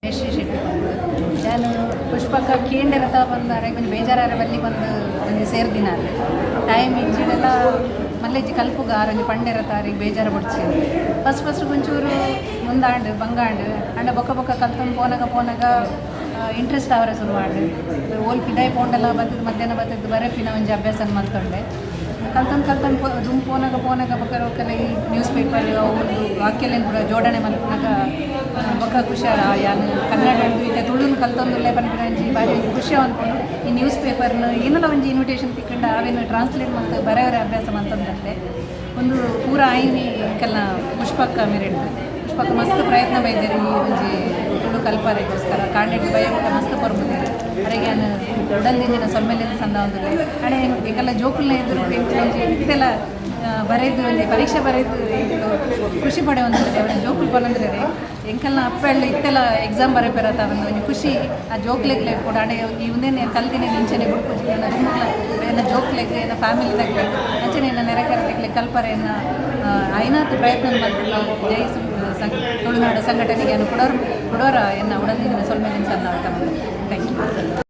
ಜಯಶ್ರೀ ಶೆಟ್ಟಿ ಬಂದು ನಾನು ಪುಷ್ಪಕ್ಕ ಕೇಂದ್ರತ ಬಂದು ಅರೆಗ್ ಒಂಜಿ ಬೇಜಾರಾರ ಬಲ್ಲಿ ಬಂದು ಒಂಜಿ ಸೇರ್ದಿನ ಟೈಮ್ ಇಜ್ಜಿಡೆಲ್ಲ ಮಲ್ಲೆಜ್ಜಿ ಕಲ್ಪುಗ ಆರೊಂಜಿ ಪಂಡೆರತ ಆರಿಗೆ ಬೇಜಾರು ಬಡ್ಚಿ. ಫಸ್ಟ್ ಫಸ್ಟ್ ಒಂಚೂರು ಮುಂದಾಂಡ್ ಬಂಗಾಂಡ್. ಅಂಡ ಬೊಕ್ಕ ಬೊಕ್ಕ ಕಲ್ತೊಂದು ಪೋನಗ ಪೋನಗ ಇಂಟ್ರೆಸ್ಟ್ ಆವರೆ ಶುರು ಆಂಡ್. ಓಲ್ ಪಿದಾಯಿ ಪೋಂಡಲ ಬತ್ತದ, ಮಧ್ಯಾಹ್ನ ಬತ್ತದ ಬರೆಪಿನ ಒಂಜಿ ಅಭ್ಯಾಸ ಮಲ್ತೊಂಡೆ. ಕಲ್ತೊಂದು ಕಲ್ತೊಂದು ದುಂಬು ಪೋನಗ ಪೋನಗ ಬೊಕ್ಕ ಬೊಕ್ಕಲ ಈ ನ್ಯೂಸ್ ಪೇಪರ್ ಅವು ವಾಕ್ಯಲೆನ್ ಪೂರ ಜೋಡಣೆ ಮಲ್ಪುನಗ ಬೊಕ್ಕ ಖುಷಿ. ಯಾನ್ ಕನ್ನಡ ಇತ್ತೆ ತುಳುನು ಕಲ್ತೊಂದುಲ್ಲೆ ಪನ್ಪಿನ ಒಂಜಿ ಬಾರಿ ಒಂಜಿ ಖುಷಿ ಅನ್ಕೊಂಡು ಈ ನ್ಯೂಸ್ ಪೇಪರ್ನ ಏನಲ ಒಂಜಿ ಇನ್ವಿಟೇಷನ್ ತಿಕ್ಕಂಡ ಅವೇನು ಟ್ರಾನ್ಸ್ಲೇಟ್ ಮಲ್ತ್ ಬರೆಯವರೆ ಅಭ್ಯಾಸ ಮಲ್ತೊಂದಂತೆ. ಒಂದು ಪೂರ ಆಯಿನಿ ಎಂಕಲ್ನ ಪುಷ್ಪಕ್ಕ ಮೆರೆಡ್ದು. ಪುಷ್ಪಕ್ಕ ಮಸ್ತ್ ಪ್ರಯತ್ನ ಬೈದೇರು ಈ ಒಂಜಿ ತುಳು ಕಲ್ಪರೆಗೋಸ್ಕರ. ಕಾಂಡೆಟ್ ಬಯ ಮಸ್ತ್ ಪೊರ್ಬುದೇರು. ಅರೆಗೆ ಯಾನ್ ಉಡಲ್ದಿಂಜಿನ ಸೊಲ್ಮೆಲೆನ್ ಸಂದಾವೊಂದುಲ್ಲೆ. ಅಡೆ ಎಂಕಲ್ನ ಜೋಕುಲ್ನ ಎದುರು ಎಂಕುಲು ಒಂಜಿ ಇತ್ತೆಲ ಬರೆದು, ಒಂಜಿ ಪರೀಕ್ಷೆ ಬರೆದು ಎಂಕುಲು ಖುಷಿ ಪಡೆಯೊಂದುಲ್ಲೆ. ಅವನ ಜೋಕುಲು ಪನೊಂದುಲ್ಲೆರ್, ಎಂಕಲ್ನ ಅಪ್ಪೆಳ್ಳು ಇತ್ತೆಲ ಎಕ್ಸಾಮ್ ಬರೆಪೆರತ ಒಂದು ಒಂಜಿ ಖುಷಿ ಆ ಜೋಕ್ಲೆಗ್ಲೆ ಕೂಡ. ಅಡೆ ಈ ಉಂದೆನ್ ಕಲ್ತಿನ ಇಂಚನೆ ಬುಡ್ಪುಜಿ. ಎನ್ನ ದುಂಬುಗ್ಲ ಎನ್ನ ಜೋಕ್ಲೆಗ್, ಎನ್ನ ಫ್ಯಾಮಿಲಿದಕ್ಲೆ, ಅಂಚನೆ ಎನ್ನ ನೆರೆಕರೆತಕ್ಲೆ ಕಲ್ಪರೆ ಎನ್ನ ಆಯ್ನಾತ್ ಪ್ರಯತ್ನ ಮಲ್ಪುನ. ಜೈ ತುಳುನಾಡು ಸಂಘಟನೆಗೆ ಕೊಡೋರು ಕೊಡೋರ ಎನ್ನ ಉಡಲ್ದಿಂಜಿನ ಸೊಲ್ಮೆಲೆನ್ ಸಂದಾವ. Thank you.